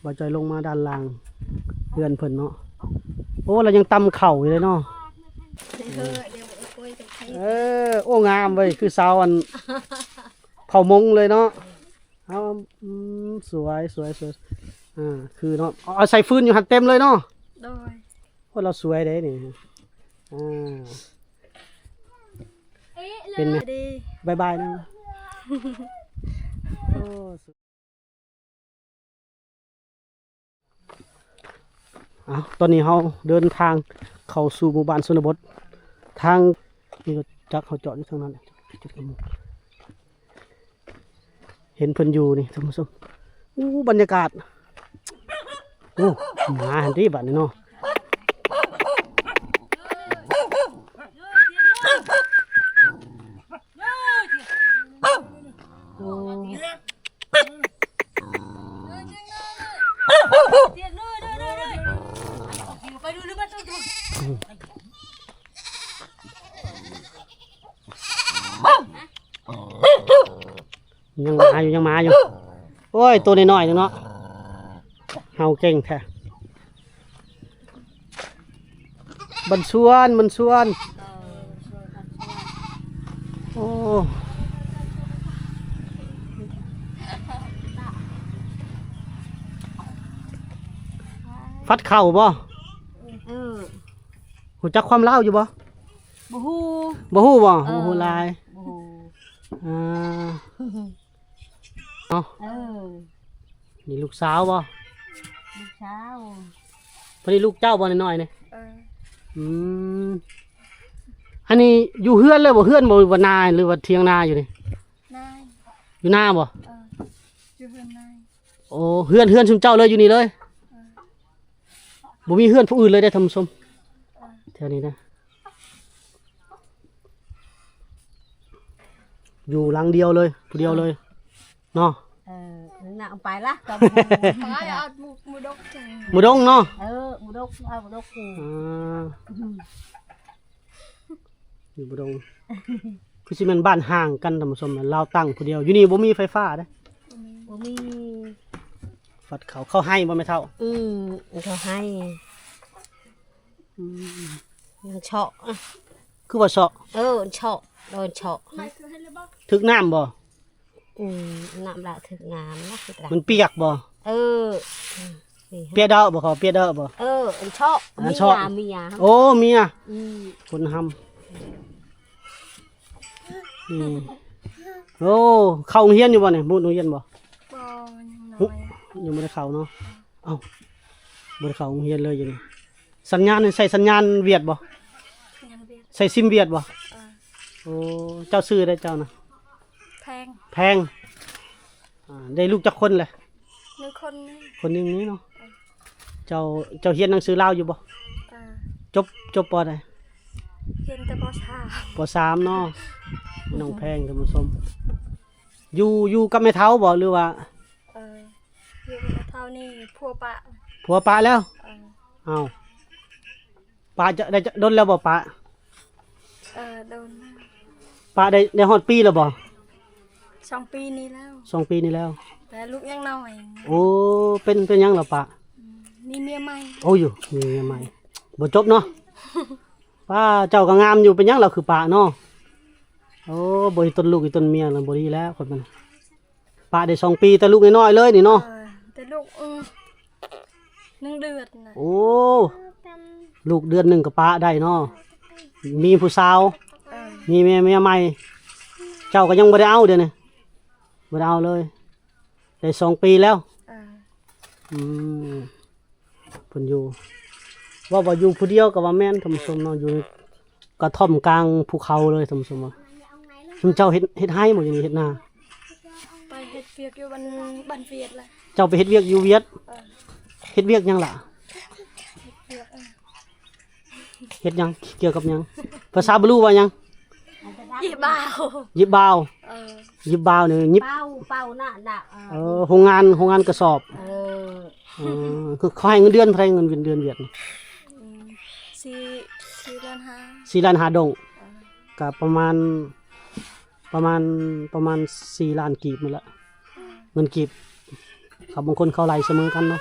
ບ່າວຈ້ອຍລົງມາດ້ານລ່າງເຮືອນເພິ່ນເນາະ. ໂອ້ ລາວຍັງຕຳເຂົ້າຢູ່ເລີຍເນາະ. ເອີ ໂອ້ ງາມເວີຍ ຄືຊາວອັນເຜົ່າມົ້ງເລີຍເນາະ. ເອົາ ອືມ ສວຍ ສວຍ ສວຍ ອ່າ ຄືເນາະ ເອົາໃສ່ຟືນຢູ່ຫັ້ນເຕັມເລີຍເນາະ. ໂດຍ ໂອ້ ລາວສວຍເດ້ນີ້. ອ່າ ເປັນໄງ? ບາຍບາຍນະ. ໂອ້ ເອົາ ຕອນນີ້ເຮົາເດີນທາງເຂົ້າສູ່ໝູ່ບ້ານຊົນນະບົດ. ທາງ ມີລົດຈັກເຮົາຈອດຢູ່ທາງນັ້ນ ເຫັນເພິ່ນຢູ່ນີ້ທ່ານຜູ້ຊົມ. ໂອ້ ບັນຍາກາດ ໂອ້ ມາຫັ້ນຕິບາດນີ້ເນາະ. ໂອ້ ຍັງມາຢູ່ ຍັງມາຢູ່. ໂອ້ຍ ໂຕນ້ອຍໆໜຶ່ງເນາະ ເຫົ່າເກັ່ງແທ້. ບັນຊວນ ບັນຊວນ. ໂອ້ ຟັດເຂົ້າບໍ່? ເອີ ຮູ້ຈັກຄວາມລາວຢູ່ບໍ່? ບໍ່ຮູ້ ບໍ່ຮູ້ບໍ່? ເອີ ບໍ່ຮູ້ຫຼາຍ ບໍ່ຮູ້. ອ່າ ເນາະ ເອີ ນີ້ລູກສາວບໍ່? ລູກສາວ. ເພິ່ນນີ້ລູກເຈົ້າບໍ່ ນ້ອຍໆນີ້? ເອີ ອືມ ອັນນີ້ຢູ່ເຮືອນເລີຍບໍ່? ເຮືອນບໍ່ ຫຼືວ່ານາ ຫຼືວ່າຖຽງນາຢູ່ນີ້? ນາ ຢູ່ນາບໍ່? ເອີ ຢູ່ເຮືອນນາ. ໂອ້ ເຮືອນ ເຮືອນຊຸມເຈົ້າເລີຍ ຢູ່ນີ້ເລີຍ? ເອີ ບໍ່ມີເຮືອນຜູ້ອື່ນເລີຍເດ້ທ່ານຜູ້ຊົມ ເອີ ແຖວນີ້ນະ. ຢູ່ຫຼັງດຽວເລີຍ ຜູ້ດຽວເລີຍເນາະ. ເອີ ນະ ໄປລະ ໝູດົງເນາະ. ເອີ ໝູດົງ ເອົາໝູດົງ. ອ່າ ຢູ່ໝູດົງ ຄືຊິແມ່ນບ້ານຫ່າງກັນທ່ານຜູ້ຊົມ. ລາວຕັ້ງຜູ້ດຽວ ຢູ່ນີ້ບໍ່ມີໄຟຟ້າເດ້. ບໍ່ມີ ບໍ່ມີ. ຟັດເຂົ້າ ເຂົ້າໄຮ່ບໍ່ແມ່ເຖົ້າ? ອືມ ເຂົ້າໄຮ່. ອືມ ມັນເຊາະ ຄືວ່າເຊາະ? ເອີ ມັນເຊາະ ໂດນເຊາະ. ຖືກນ້ຳບໍ່? ອືມ ນ້ຳລະຖືກນ້ຳນະ ມັນປຽກບໍ່? ເອີ ປຽກດອກບໍ່? ເຂົາປຽກດອກບໍ່? ເອີ ມັນເຊາະ ມັນເຊາະ ມີຍາ ມີຍາ. ໂອ້ ມີຍາ. ອືມ ຄົນຫຳ. ອືມ ໂອ້ ເຂົ້າໂຮງຮຽນຢູ່ບໍ່ນີ້? ບຸດໂຮງຮຽນບໍ່? ບໍ່ ຍັງນ້ອຍ ຍັງບໍ່ໄດ້ເຂົ້າເນາະ. ເອົ້າ ບໍ່ໄດ້ເຂົ້າໂຮງຮຽນເລີຍຢູ່ນີ້. ສັນຍານນີ້ໃຊ້ສັນຍານຫວຽດບໍ່? ສັນຍານຫວຽດ. ໃຊ້ຊິມຫວຽດບໍ່? ເອີ ໂອ້ ເຈົ້າຊື່ໃດເຈົ້ານະ? ແພງ ແພງ. ອ່າ ໄດ້ລູກຈັກຄົນແຫຼະ? ໜຶ່ງຄົນນີ້ ຄົນໜຶ່ງນີ້ເນາະ. ເອີ ເຈົ້າ ເຈົ້າຮຽນໜັງສືລາວຢູ່ບໍ່? ເອີ ຈົບ ຈົບ ປ.ໃດ? ຮຽນແຕ່ ປ.ສາມ ປ.ສາມເນາະ. ນ້ອງແພງ ທ່ານຜູ້ຊົມ ຢູ່ ຢູ່ກັບແມ່ເຖົ້າບໍ່ ຫຼືວ່າ? ເອີ ຢູ່ກັບແມ່ເຖົ້ານີ້ ຜົວປະ ຜົວປະແລ້ວ. ເອີ ເອົ້າ ປະຈະໄດ້ດົນແລ້ວບໍ່ປະ? ເອີ ດົນ ປະໄດ້ ໄດ້ຮອດປີແລ້ວບໍ່? ສອງປີນີ້ແລ້ວ ສອງປີນີ້ແລ້ວ. ແຕ່ລູກຍັງນ້ອຍ. ໂອ້ ເປັນ ເປັນຫຍັງລະປະ? ອືມ ມີເມຍໃໝ່. ໂອ້ຍ ມີເມຍໃໝ່ ບໍ່ຈົບເນາະ. ປ້າ ເຈົ້າກໍງາມຢູ່ ເປັນຫຍັງລະຄືປະເນາະ? ໂອ້ ບໍ່ອີຕົນລູກອີຕົນເມຍລະບໍ່ດີແລ້ວຄົນມັນ. ປະໄດ້ສອງປີ ແຕ່ລູກນ້ອຍໆເລີຍນີ້ເນາະ. ເອີ ແຕ່ລູກ ອື ໜຶ່ງເດືອນນະ. ໂອ້ ລູກເດືອນໜຶ່ງກໍປະໄດ້ເນາະ. ມີຜູ້ສາວ ເອີ ມີເມຍ ເມຍໃໝ່. ເຈົ້າກໍຍັງບໍ່ໄດ້ເອົາດຽວນີ້? ບໍ່ໄດ້ເອົາເລີຍ ໄດ້ສອງປີແລ້ວ. ເອີ ອືມ ເພິ່ນຢູ່ ເວົ້າວ່າຢູ່ຜູ້ດຽວກໍວ່າແມ່ນ ທ່ານຜູ້ຊົມເນາະ. ຢູ່ໃນກະທ່ອມກາງພູເຂົາເລີຍ ທ່ານຜູ້ຊົມ. ຊຸມເຈົ້າເຮັດ ເຮັດໄຮ່ບໍ່ ຢູ່ນີ້ເຮັດນາ? ໄປເຮັດວຽກຢູ່ບ້ານ ບ້ານຫວຽດລະ. ເຈົ້າໄປເຮັດວຽກຢູ່ຫວຽດ? ເອີ ເຮັດວຽກຫຍັງລະ? ເຮັດວຽກ ເອີ ເຮັດຫຍັງ? ກ່ຽວກັບຫຍັງ? ພາສາບລູວ່າຫຍັງ? ຢິບບາວ ຢິບບາວ. ເອີ ຢິບບາວນີ້ຍິບ ເປົາ ເປົານະ ນະ ເອີ ເອີ ໂຮງງານ ໂຮງງານກະສອບ. ເອີ ເອີ ຄືເຂົາໃຫ້ເງິນເດືອນເທົ່າໃດ? ເງິນເດືອນຫວຽດນີ້ ອືມ ສີ່ ສີ່ລ້ານຫ້າ ສີ່ລ້ານຫ້າດົງ. ເອີ ກະປະມານ ປະມານ ປະມານສີ່ລ້ານກີບນີ້ແຫຼະ. ເອີ ເງິນກີບ ເຂົາບາງຄົນເຂົາໄລ່ສະເໝີກັນເນາະ.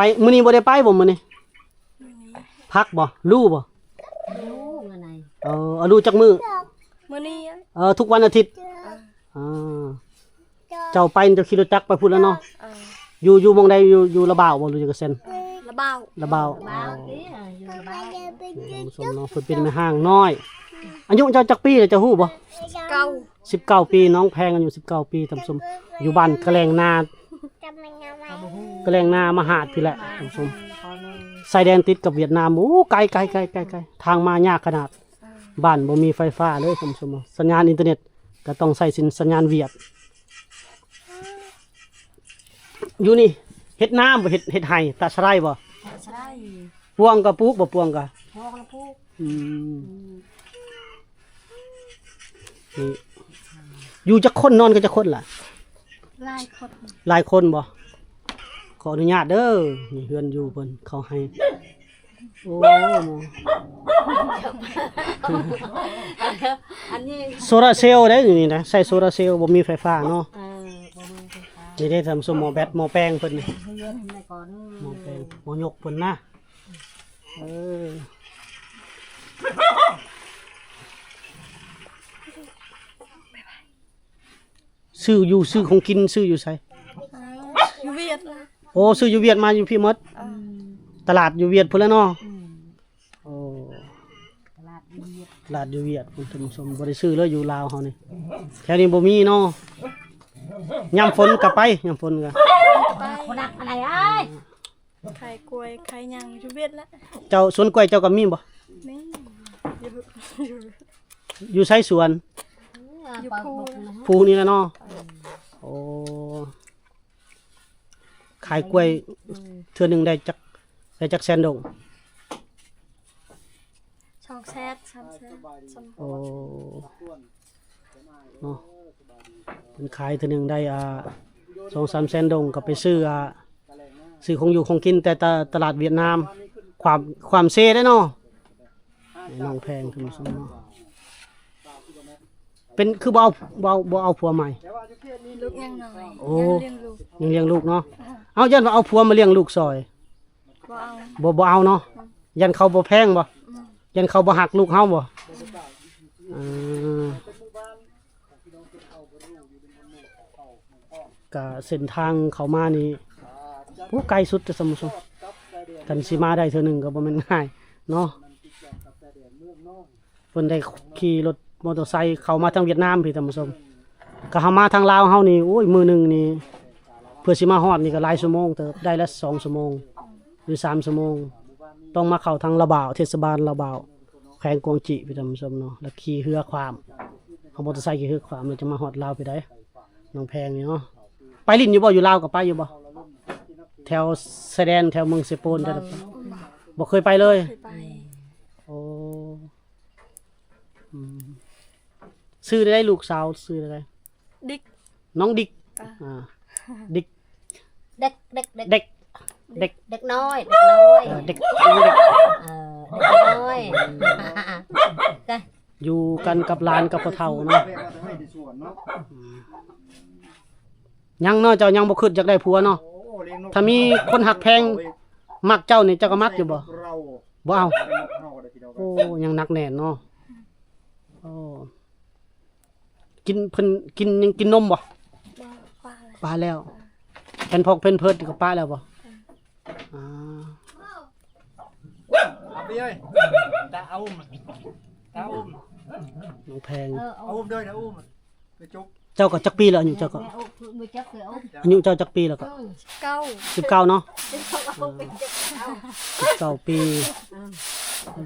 ປ ມື້ນີ້ບໍ່ໄດ້ໄປບໍ່ມື້ນີ້? ພັກບໍ່? ຮູ້ບໍ່? ຮູ້ມື້ໃດ? ເອີ ເອົາ ຮູ້ຈັກມື້? ມື້ນີ້ ເອີ ທຸກວັນອາທິດ. ເອີ ອ່າ ເຈົ້າໄປ ເຈົ້າຂີ່ລົດຈັກໄປພຸ້ນແລ້ວເນາະ? ເອີ ຢູ່ ຢູ່ໝ່ອງໃດ? ຢູ່ ຢູ່ລະບາວບໍ່ ຫຼືຢູ່ກະເຊັນ? ລະບາວ ລະບາວ. ລະບາວ ເອີ ຢູ່ລະບາວ. ທ່ານຜູ້ຊົມເນາະ ເພິ່ນເປັນແມ່ຮ້າງນ້ອຍ. ອາຍຸເຈົ້າຈັກປີແລ້ວ ເຈົ້າຮູ້ບໍ່? ສິບເກົ້າ ສິບເກົ້າປີ. ນ້ອງແພງອາຍຸສິບເກົ້າປີ ທ່ານຜູ້ຊົມ ຢູ່ບ້ານກະແລງນາ ກະແລງນາມະຫາດພີ້ແຫຼະ ທ່ານຜູ້ຊົມ. ຊາຍແດນຕິດກັບຫວຽດນາມ ໂອ້ ໄກໆໆໆ ທາງມາຍາກຂະໜາດ. ບ້ານບໍ່ມີໄຟຟ້າເລີຍ ທ່ານຜູ້ຊົມ. ສັນຍານອິນເຕີເນັດກໍຕ້ອງໃຊ້ສັນ ສັນຍານຫວຽດ. ຢູ່ນີ້ເຮັດນາບໍ່? ເຮັດ ເຮັດໄຮ່ ຕາສະໄລບໍ່? ຕາສະໄລ. ປວງກໍປູກບໍ່? ປວງກໍ ປວງກໍປູກ. ອືມ ອືມ ນີ້ ຢູ່ຈັກຄົນ? ນອນກັນຈັກຄົນລະ? ຫຼາຍຄົນ. ຫຼາຍຄົນບໍ່? ຂໍອະນຸຍາດເດີ ນີ້ເຮືອນຢູ່ເພິ່ນ ເຂົາໃຫ້. ໂອ້ ອັນນີ້ ໂຊລາເຊວໄດ໋ ນີ້ນະ ໃຊ້ໂຊລາເຊວ ບໍ່ມີໄຟຟ້າເນາະ. ເອີ ບໍ່ມີໄຟຟ້າ. ນີ້ເດ້ທ່ານຜູ້ຊົມ ໝໍ້ແບັດ ໝໍ້ແປງເພິ່ນນີ້ ເຮືອນໃນກ່ອນ ໝໍ້ແປງ ໝໍ້ຍົກເພິ່ນນະ. ເອີ ຊື້ຢູ່ ຊື້ຂອງກິນ ຊື້ຢູ່ໃສ? ຢູ່ຫວຽດ. ໂອ້ ຊື້ຢູ່ຫວຽດມາຢູ່ພີ້ໝົດ. ເອີ ຕະຫຼາດຢູ່ຫວຽດພຸ້ນແຫຼະເນາະ. ອືມ ໂອ້ ຕະຫຼາດຢູ່ຫວຽດ ຕະຫຼາດຢູ່ຫວຽດພຸ້ນ ທ່ານຜູ້ຊົມ. ບໍ່ໄດ້ຊື້ເລີຍຢູ່ລາວເຮົານີ້ ແຖວນີ້ບໍ່ມີເນາະ. ຍາມຝົນກໍໄປ ຍາມຝົນກໍ ໄປ ຄົນໜັກປານໃດອ້າຍ? ຂາຍກ້ວຍຂາຍຫຍັງຢູ່ຫວຽດລະ. ເຈົ້າສວນກ້ວຍເຈົ້າກໍມີບໍ່? ມີ ຢູ່ ຢູ່ ຢູ່ໃສສວນ? ຢູ່ພູ ພູນີ້ລະເນາະ. ໂອ້ ຂາຍກ້ວຍ ອືມ ເທື່ອໜຶ່ງໄດ້ຈັກ ໄດ້ຈັກແສນດົງ? ສອງແສນ ສາມແສນ. ໂອ້ ເນາະ ເພິ່ນຂາຍເທື່ອໜຶ່ງໄດ້ ອ່າ ສອງສາມແສນດົງ ກໍໄປຊື້ ອ່າ ຊື້ຂອງຢູ່ຂອງກິນແຕ່ຕະ ຕະຫຼາດຫວຽດນາມ. ຄວາມ ຄວາມເຊເດ້ເນາະ ນ້ອງແພງ ທ່ານຜູ້ຊົມເນາະ. ເປັນຄືບໍ່ເອົາ ບໍ່ເອົາ ບໍ່ເອົາຜົວໃໝ່? ລູກຍັງນ້ອຍ. ໂອ້ ຍັງລ້ຽງລູກ ຍັງລ້ຽງລູກເນາະ. ເອົາ ຢ້ານວ່າເອົາຜົວມາລ້ຽງລູກຊ່ອຍ. ບໍ່ເອົາ ບໍ່ ບໍ່ເອົາເນາະ. ອືມ ຢ້ານເຂົາບໍ່ແພງບໍ່? ອືມ ຢ້ານເຂົາບໍ່ຮັກລູກເຮົາບໍ່? ອືມ ເອີ ກະເສັ້ນທາງເຂົ້າມານີ້ ໂອ້ ໄກສຸດເດ້ທ່ານຜູ້ຊົມ. ຄັນຊິມາໄດ້ເທື່ອໜຶ່ງກໍບໍ່ແມ່ນງ່າຍເນາະ. ເພິ່ນໄດ້ຂີ່ລົດມໍເຕີໄຊເຂົ້າມາທາງຫວຽດນາມພີ້ທ່ານຜູ້ຊົມ. ກໍເຮົາມາທາງລາວເຮົານີ້ ໂອ້ຍ ມື້ໜຶ່ງນີ້ ເພື່ອຊິມາຮອດນີ້ກໍຫຼາຍຊົ່ວໂມງເຕີບ ໄດ້ລະສອງຊົ່ວໂມງ ຫຼື ສາມຊົ່ວໂມງ. ຕ້ອງມາເຂົ້າທາງລະບາວ ເທດສະບານລະບາວ ແຂວງກວາງຈີ້ ທ່ານຜູ້ຊົມເນາະ. ແລ້ວຂີ່ເຮືອຂ້າມ ເອົາມໍເຕີໄຊຂີ່ເຮືອຂ້າມ ແລ້ວຈະມາຮອດລາວໄປໄດ້ ນ້ອງແພງນີ້ເນາະ. ໄປຫຼິ້ນຢູ່ບໍ່? ຢູ່ລາວກໍໄປຢູ່ບໍ່? ແຖວຊາຍແດນ ແຖວເມືອງເຊໂປນ ບໍ່ ບໍ່ເຄີຍໄປເລີຍ. ບໍ່ເຄີຍໄປ. ໂອ້ ອືມ ຊື່ໃດລູກສາວ? ຊື່ໃດ? ດິກ. ນ້ອງດິກ. ອ່າ ອ່າ ດິກ ເດັກ ເດັກ ເດັກ ເດັກ ເດັກ ເດັກນ້ອຍ ເດັກນ້ອຍ. ເອີ ເດັກ ເອີ ເດັກ ເອີ ເດັກນ້ອຍ. ອືມ ຢູ່ກັນກັບຫຼານກັບພໍ່ເຖົ້າເນາະ. ອືມ ຍັງເນາະ ເຈົ້າຍັງບໍ່ຄິດຢາກໄດ້ຜົວເນາະ. ຖ້າມີຄົນຮັກແພງມັກເຈົ້ານີ້ ເຈົ້າກໍມັກຢູ່ບໍ່? ບໍ່ເອົາ. ໂອ້ ຍັງໜັກແໜ້ນເນາະ. ໂອ້ ກິນ ເພິ່ນກິນ ຍັງກິນນົມບໍ່? ບໍ່ ປະແລ້ວ ປະແລ້ວ. ເອີ ແພມເພິດ ແພມເພິດກໍປະແລ້ວບໍ່? ເອີ ອ່າ ເອົາໄປເອີຍ ຕາເອົາ ຕາອຸ້ມ ນ້ອງແພງ ເອີ ເອົາອຸ້ມເດີ ຕາອຸ້ມ ໄປຈຸກ. ເຈົ້າກໍຈັກປີແລ້ວ? ອາຍຸເຈົ້າກໍ ອາຍຸເຈົ້າຈັກປີແລ້ວກໍ? ເກົ້າ ສິບເກົ້າເນາະ. ສິບເກົ້າປີ.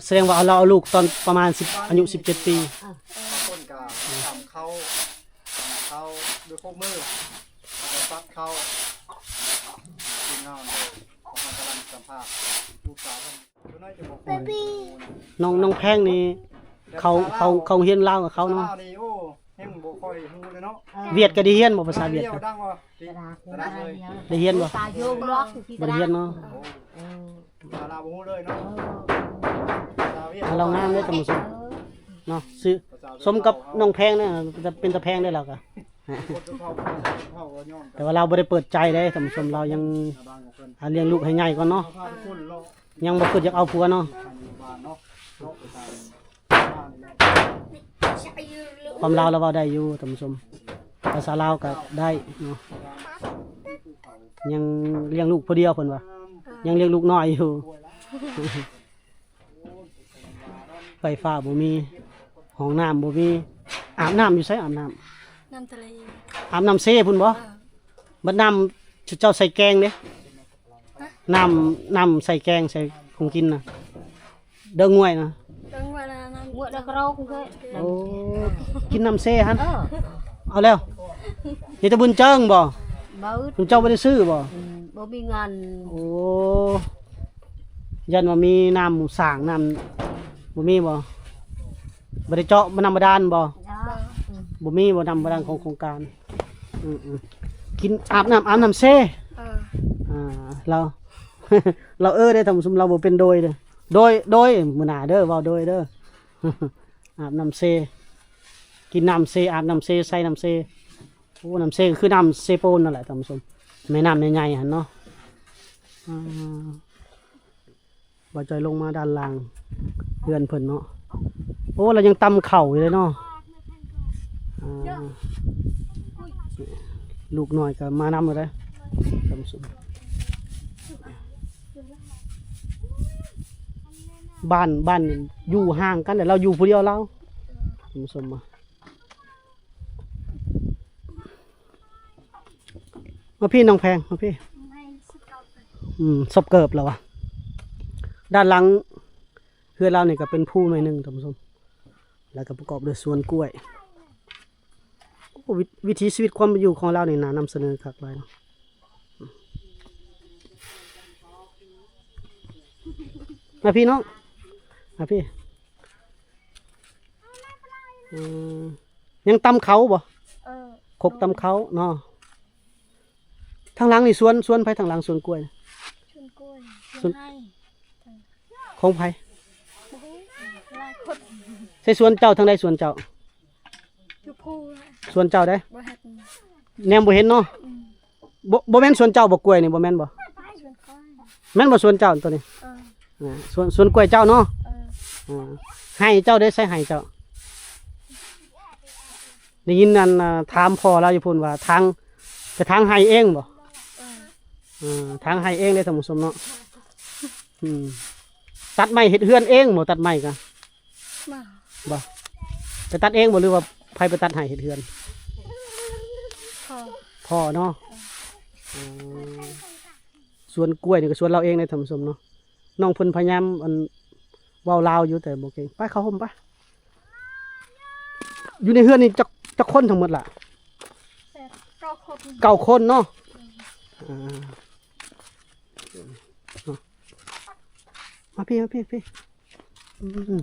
ສະແດງວ່າເຮົາເອົາລູກຕອນປະມານສິບ ອາຍຸສິບເຈັດປີ. ບາງຄົນກໍຕຳເຂົ້າ ຕຳເຂົ້າດ້ວຍໂຄກມື ແລ້ວກໍປັກເຂົ້າ ກິນເຮົາ ເຮົາກຳລັງສຳພາດລູກສາວເພິ່ນ. ນ້ອງ ນ້ອງແພງນີ້ ເຂົາ ເຂົາ ເຂົາຮຽນລາວກັບເຂົາເນາະ. ລາວນີ້ ໂອ້ ຍັງບໍ່ຄ່ອຍຮູ້ເລີຍເນາະ. ຫວຽດກໍໄດ້ຮຽນບໍ່? ພາສາຫວຽດກໍ ຕະຫຼາດ ຕະຫຼາດເລີຍ ໄດ້ຮຽນບໍ່? ບໍ່ໄດ້ຮຽນເນາະ. ໂອ້ ພາສາລາວບໍ່ຮູ້ເລີຍເນາະ. ພາສາຫວຽດ ລາວງາມເດ້ທ່ານຜູ້ຊົມເນາະ. ຊື່ ສົມກັບນ້ອງແພງນະ ເປັນຕາແພງເດ້ລາວກະ. ແຕ່ວ່າລາວບໍ່ໄດ້ເປີດໃຈເດ້ທ່ານຜູ້ຊົມ, ລາວຍັງ ອ່າ ລ້ຽງລູກໃຫ້ໃຫຍ່ກ່ອນເນາະ, ຍັງບໍ່ຄິດຢາກເອົາຜົວເນາະ. ຄວາມລາວລາວເວົ້າໄດ້ຢູ່ທ່ານຜູ້ຊົມ, ພາສາລາວກໍໄດ້ເນາະ. ຍັງລ້ຽງລູກຜູ້ດຽວເພິ່ນວ່າ, ຍັງລ້ຽງລູກນ້ອຍຢູ່. ໄຟຟ້າບໍ່ມີ, ຫ້ອງນ້ຳບໍ່ມີ. ອາບນ້ຳຢູ່ໃສ? ອາບນ້ຳ ນ້ຳທະເລ. ອາບນ້ຳເຊພຸ້ນບໍ່? ເອີ ບັດນ້ຳເຈົ້າໃສ່ແກງເດ້? ຮະ? ນ້ຳ ນ້ຳໃສ່ແກງໃສ່ຂອງກິນນະ, ເດີງວຍນະ. ເດີງວຍນະ ນ້ຳ ງວດລະກະໂຣກເລີຍ. ໂອ້ ກິນນ້ຳເຊຫັ້ນ. ເອີ ເອົາແລ້ວ. ມີແຕ່ບຸນເຈິງບໍ່? ບໍ່ ເຈົ້າບໍ່ໄດ້ຊື້ບໍ່? ອືມ ບໍ່ມີເງິນ. ໂອ້ ຢ້ານວ່າມີນ້ຳສ້າງນ້ຳ ບໍ່ມີບໍ່? ບໍ່ໄດ້ເຈາະ ນ້ຳບາດານບໍ່? ບໍ່ ບໍ່ມີບໍ່ ນ້ຳບາດານຂອງໂຄງການ? ອືມໆ ກິນ ອາບນ້ຳ ອາບນ້ຳເຊ. ເອີ ອ່າ ລາວ ລາວເອີເດ້ທ່ານຜູ້ຊົມ, ລາວບໍ່ເປັນໂດຍເດ້. ໂດຍ ໂດຍ ມື້ໜ້າເດີ ເວົ້າໂດຍເດີ. ອາບນ້ຳເຊ ກິນນ້ຳເຊ ອາບນ້ຳເຊ ໃສ່ນ້ຳເຊ. ໂອ້ ນ້ຳເຊກໍຄືນ້ຳເຊໂປນນັ້ນແຫຼະທ່ານຜູ້ຊົມ, ແມ່ນ້ຳໃຫຍ່ໆຫັ້ນເນາະ. ອ່າ ບ່າວຈ້ອຍລົງມາດ້ານລ່າງເຮືອນເພິ່ນເນາະ. ໂອ້ ລາວຍັງຕຳເຂົ້າຢູ່ເລີຍເນາະ. ອ່າ ລູກນ້ອຍກໍມານຳເລີຍເດ້ທ່ານຜູ້ຊົມ. ບ້ານ ບ້ານຢູ່ຫ່າງກັນ ແຕ່ລາວຢູ່ຜູ້ດຽວລາວ ທ່ານຜູ້ຊົມ. ມາ ມາພີ່ນ້ອງແພງ ມາພີ່. ອືມ ສອບເກີບແລ້ວວະ. ດ້ານຫຼັງເຮືອນລາວນີ້ກໍເປັນພູໜ້ອຍໜຶ່ງທ່ານຜູ້ຊົມ, ແລ້ວກໍປະກອບດ້ວຍສວນກ້ວຍ. ໂອ້ ວິ ວິຖີຊີວິດຄວາມເປັນຢູ່ຂອງລາວນີ້ໜ້ານຳສະເໜີຄັກຫຼາຍເນາະ. ມາພີ່ນ້ອງ ມາພີ່. ອືມ ຍັງຕຳເຂົ້າບໍ່? ເອີ ຄົກຕຳເຂົ້າເນາະ. ທາງຫຼັງນີ້ສວນ ສວນໃຜ? ທາງຫຼັງສວນກ້ວຍ ສວນກ້ວຍ ສວນ ສວນໄຮ່ ຂອງໃຜ? ບໍ່ຮູ້ ຫຼາຍຄົນ. ໃສ່ສວນເຈົ້າ ທາງໃດສວນເຈົ້າ? ຢູ່ພູ ສວນເຈົ້າເດ້? ບໍ່ເຫັນ ແນມບໍ່ເຫັນເນາະ. ອືມ ບໍ່ ບໍ່ແມ່ນສວນເຈົ້າບໍ່? ກ້ວຍນີ້ບໍ່ແມ່ນບໍ່? ສວນຂ້ອຍ ແມ່ນບໍ່ສວນເຈົ້າຕົວນີ້? ເອີ ອ່າ ສວນ ສວນກ້ວຍເຈົ້າເນາະ. ເອີ ອ່າ ໄຮ່ເຈົ້າເດ້? ໃສ່ໄຮ່ເຈົ້າ. ໄດ້ຍິນອັນ ອ່າ ຖາມພໍ່ລາວຢູ່ພຸ້ນວ່າ ທາງ ໄປທາງໄຮ່ເອງບໍ່? ເອີ ອ່າ ທາງໄຮ່ເອງເດ້ທ່ານຜູ້ຊົມເນາະ. ອືມ ຕັດໄມ້ເຮັດເຮືອນເອງບໍ່? ຕັດໄມ້ກະ ບໍ່ ບໍ່ ໄປຕັດເອງບໍ່ ຫຼືວ່າໃຜໄປຕັດໄຮ່ເຮັດເຮືອນ? ພໍ່ ພໍ່ເນາະ. ເອີ ສວນກ້ວຍນີ້ກໍສວນລາວເອງເດ້ທ່ານຜູ້ຊົມເນາະ. ນ້ອງເພິ່ນພະຍາຍາມ ອັນ ເວົ້າລາວຢູ່ ແຕ່ບໍ່ເກັ່ງ. ໄປເຂົ້າຮົ່ມໄປ. ຢູ່ໃນເຮືອນນີ້ຈັກ ຈັກຄົນທັງໝົດລະ? ແປດ ເກົ້າຄົນ ເກົ້າຄົນເນາະ. ອ່າ ມາພີ່ ມາພີ່ ມາພີ່. ອືມ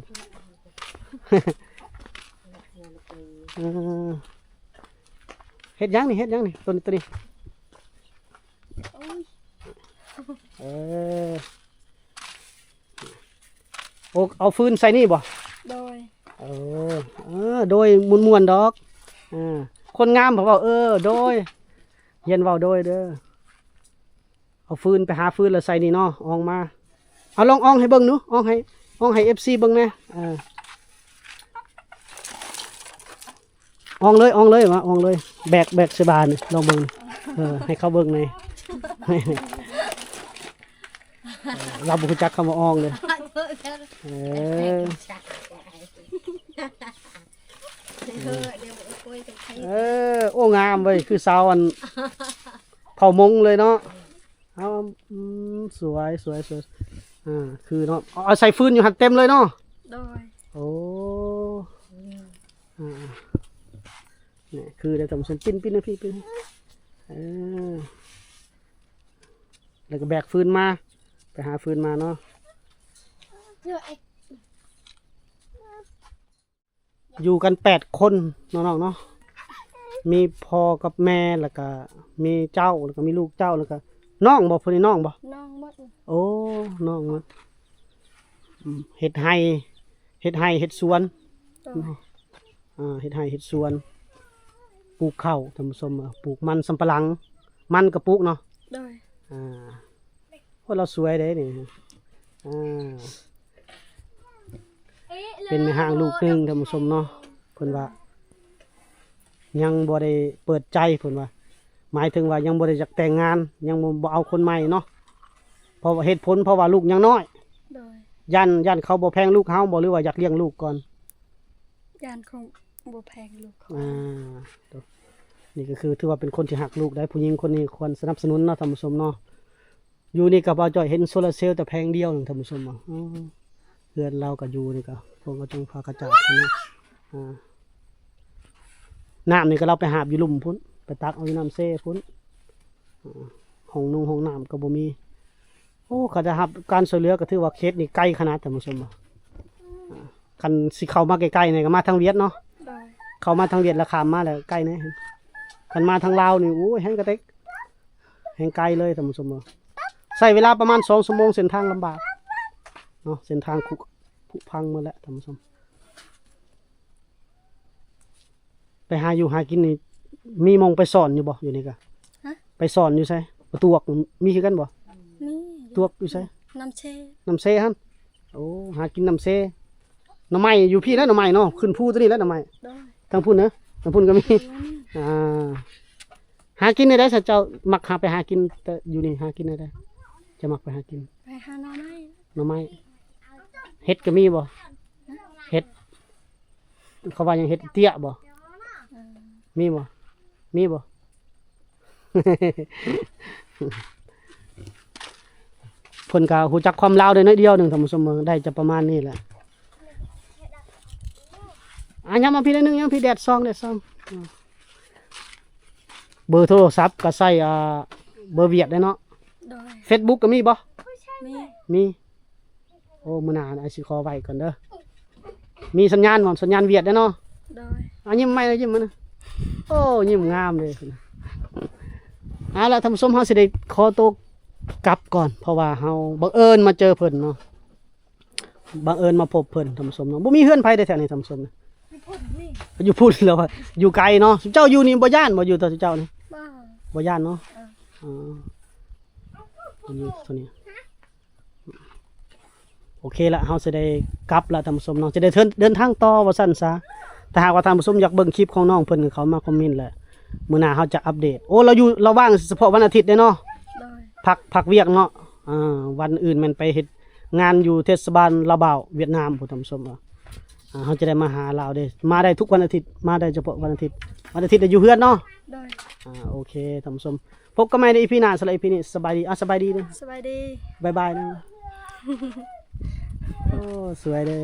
ເອີ ເຮັດຫຍັງນີ້? ເຮັດຫຍັງນີ້? ໂຕນີ້ ໂຕນີ້. ໂອ້ຍ ເອີ ໂອ້ ເອົາຟືນໃສ່ນີ້ບໍ່? ໂດຍ ເອີ ເອີ ໂດຍ ມ່ວນໆດອກ. ເອີ ຄົນງາມເຂົາເວົ້າ ເອີ ໂດຍ ຮຽນເວົ້າໂດຍເດີ. ເອົາຟືນ ໄປຫາຟືນແລ້ວໃສ່ນີ້ເນາະ ອອງມາ. ເອົາ ລອງອອງໃຫ້ເບິ່ງດູ ອອງໃຫ້ ອອງໃຫ້ເອັຟຊີເບິ່ງແດ່. ເອີ ອອງເລີຍ ອອງເລີຍ ວ່າອອງເລີຍ. ແບກ ແບກໃສ່ບ່ານີ້ ລອງເບິ່ງ. ເອີ ໃຫ້ເຂົາເບິ່ງແດ່. ເອີ ລາວບໍ່ຮູ້ຈັກຄຳວ່າອອງເດ້. ເອີ ເອີ ໂອ້ ງາມເວີຍ ຄືຊາວອັນ ເຜົ່າມົ້ງເລີຍເນາະ. ເອົາ ອືມ ສວຍ ສວຍ ສວຍ. ອ່າ ຄືເນາະ ເອົາ ເອົາໃສ່ຟືນຢູ່ຫັ້ນເຕັມເລີຍເນາະ. ໂດຍ ໂອ້ ອ່າ ນີ້ຄືໄດ້ທ່ານຜູ້ຊົມ. ປິ່ນ ປິ່ນໃຫ້ພີ່ ປິ່ນ. ເອີ ແລ້ວກໍແບກຟືນມາ ໄປຫາຟືນມາເນາະ. ຢູ່ກັນແປດຄົນເນາະ ນ້ອງເນາະ. ມີພໍ່ກັບແມ່ ແລ້ວກະມີເຈົ້າ ແລ້ວກະມີລູກເຈົ້າ ແລ້ວກະນ້ອງບໍ່? ຜູ້ນີ້ນ້ອງບໍ່? ນ້ອງໝົດ. ໂອ້ ນ້ອງໝົດ. ອືມ ເຮັດໄຮ່ ເຮັດໄຮ່ເຮັດສວນ. ໂດຍ ເນາະ. ອ່າ ເຮັດໄຮ່ເຮັດສວນ. ປູກເຂົ້າ ທ່ານຜູ້ຊົມ ເອີ ປູກມັນສຳປະຫຼັງ ມັນກໍປູກເນາະ ໂດຍ ອ່າ ໂອ້ ລາວສວຍເດ້ນີ້ ອ່າ ເປັນແມ່ຮ້າງລູກໜຶ່ງ ທ່ານຜູ້ຊົມເນາະ ເພິ່ນວ່າ ຍັງບໍ່ໄດ້ເປີດໃຈ ເພິ່ນວ່າ ໝາຍເຖິງວ່າຍັງບໍ່ໄດ້ຢາກແຕ່ງງານ ຍັງບໍ່ ບໍ່ເອົາຄົນໃໝ່ເນາະ ເພາະວ່າ ເຫດຜົນເພາະວ່າລູກຍັງນ້ອຍ ໂດຍ ຢ້ານ ຢ້ານເຂົາບໍ່ແພງລູກເຮົາບໍ່ ຫຼືວ່າຢາກລ້ຽງລູກກ່ອນ? ຢ້ານຄົງບໍ່ແພງລູກເຂົາ ອ່າ ໂຕ ນີ້ກໍຄືຖືວ່າເປັນຄົນທີ່ຮັກລູກໄດ໋ ຜູ້ຍິງຄົນນີ້ຄວນສະໜັບສະໜູນເນາະ ທ່ານຜູ້ຊົມເນາະ. ຢູ່ນີ້ກໍບ່າວຈ້ອຍເຫັນໂຊລາເຊວແຕ່ແຜງດຽວໜຶ່ງ ທ່ານຜູ້ຊົມ ເອີ ເຮືອນລາວກໍຢູ່ນີ້ກໍພວກເຂົາເຈົ້າພາກະຈາດເນາະ ອ່າ ນ້ຳນີ້ກໍລາວໄປຫາບຢູ່ລຸ່ມພຸ້ນ ໄປຕັກເອົາຢູ່ນ້ຳເຊພຸ້ນ ອ່າ ຫ້ອງນຸ່ງຫ້ອງນ້ຳກໍບໍ່ມີ. ໂອ້ ຄັນຈະຮັບການຊ່ວຍເຫຼືອກໍຖືວ່າເຂດນີ້ໄກຂະໜາດ ທ່ານຜູ້ຊົມ ອ່າ ຄັນຊິເຂົ້າມາໃກ້ໆນີ້ກໍມາທາງຫວຽດເນາະ ໂດຍ ເຂົ້າມາທາງຫວຽດແລ້ວຂ້າມມາແລ້ວໃກ້ແນ່ ຄັນມາທາງລາວນີ້ ໂອ້ຍ ແຮງກະເຕັກ ແຮງໄກເລີຍ ທ່ານຜູ້ຊົມເອີຍ ໃຊ້ເວລາປະມານສອງຊົ່ວໂມງ ເສັ້ນທາງລຳບາກເນາະ ເສັ້ນທາງຂຸ ຜຸພັງໝົດແຫຼະ ທ່ານຜູ້ຊົມ. ໄປຫາຢູ່ຫາກິນນີ້ ມີໝ່ອງໄປຊ່ອນຢູ່ບໍ່? ຢູ່ນີ້ກະ ຮະ? ໄປຊ່ອນຢູ່ໃສ? ປະຕວກ ມີຄືກັນບໍ່? ມີ ຕວກຢູ່ໃສ? ນ້ຳເຊ ນ້ຳເຊຫັ້ນ ໂອ້ ຫາກິນນ້ຳເຊ ໜໍ່ໄມ້ຢູ່ພີ້ແຫຼະ ໜໍ່ໄມ້ເນາະ ຂຶ້ນພູຕົວນີ້ແຫຼະໜໍ່ໄມ້ ໂດຍ ທາງພຸ້ນເນາະ ທາງພຸ້ນກໍມີ ອືມ ອ່າ ຫາກິນແນວໃດຊະ ເຈົ້າມັກຫາໄປຫາກິນ ແຕ່ຢູ່ນີ້ຫາກິນແນວໃດ ເຈົ້າມັກໄປຫາກິນ? ໄປຫາໜໍ່ໄມ້ ໜໍ່ໄມ້ ເຫັດກໍມີບໍ່? ເຫັດ ເຂົາວ່າຫຍັງ ເຫັດເຕ້ຍບໍ່? ເອີ ມີບໍ່? ມີບໍ່? ເພິ່ນກໍຮູ້ຈັກຄວາມລາວໄດ້ໜ້ອຍດຽວໜຶ່ງ ທ່ານຜູ້ຊົມ ໄດ້ຈະປະມານນີ້ແຫຼະ. ອ່າ ຍ້ຳມາພີ້ໜ້ອຍໜຶ່ງ ຍ້ຳພີ້ ແດດສ່ອງ ແດດສ່ອງ ເບີໂທລະສັບກໍໃຊ້ ອ່າ ເບີຫວຽດໄດ້ເນາະ ໂດຍ ເຟສບຸກກໍມີບໍ່? ມີ ມີ ໂອ້ ມື້ໜ້າອ້າຍຊິຂໍໄວ້ກ່ອນເດີ ມີສັນຍານບໍ່? ສັນຍານຫວຽດເດ້ເນາະ ໂດຍ ອ່າ ຍິ້ມໃໝ່ ຍິ້ມມານະ ໂອ້ ຍິ້ມງາມເດ້. ເອົາລະ ທ່ານຜູ້ຊົມ ເຮົາຊິໄດ້ຂໍໂຕກັບກ່ອນ ເພາະວ່າເຮົາບັງເອີນມາເຈີເພິ່ນເນາະ ບັງເອີນມາພົບເພິ່ນ ທ່ານຜູ້ຊົມເນາະ ບໍ່ມີເຮືອນໃຜເດ້ແຖວນີ້ ທ່ານຜູ້ຊົມ ຢູ່ພຸ້ນນີ້ ຢູ່ພຸ້ນແລ້ວ ຢູ່ໄກເນາະ ເຈົ້າຢູ່ນີ້ບໍ່ຢ້ານບໍ່? ຢູ່ຕົວເຈົ້ານີ້ ບໍ່ ບໍ່ຢ້ານເນາະ ເອີ ອໍ ອັນນີ້ຕົວນີ້ ໂອເຄລະ ເຮົາຊິໄດ້ກັບລະ ທ່ານຜູ້ຊົມເນາະ ຊິໄດ້ເດີນທາງຕໍ່ວ່າຊັ້ນຊະ. ຖ້າຫາກວ່າທ່ານຜູ້ຊົມຢາກເບິ່ງຄລິບຂອງນ້ອງເພິ່ນ ກໍເຂົ້າມາຄອມເມັນແຫຼະ ມື້ໜ້າເຮົາຈະອັບເດດ. ໂອ້ ລາວຢູ່ ລາວວ່າງສະເພາະວັນອາທິດເດ້ເນາະ ໂດຍ ພັກ ພັກວຽກເນາະ ອ່າ ວັນອື່ນແມ່ນໄປເຮັດງານຢູ່ເທດສະບານລາວບາວຫວຽດນາມພຸ້ນ ທ່ານຜູ້ຊົມ ອ່າ ເຮົາຈະໄດ້ມາຫາລາວເດ້ ມາໄດ້ທຸກວັນອາທິດ ມາໄດ້ສະເພາະວັນອາທິດ ວັນອາທິດຢູ່ເຮືອນເນາະ ໂດຍ ອ່າ ໂອເຄ ທ່ານຜູ້ຊົມ ພົບກັນໃໝ່ໃນອີພີໜ້າ ສຳລັບອີພີນີ້ ສະບາຍດີ ອ່າ ສະບາຍດີເດີ ສະບາຍດີ ບາຍບາຍເດີ ໂອ້ ສວຍເດີ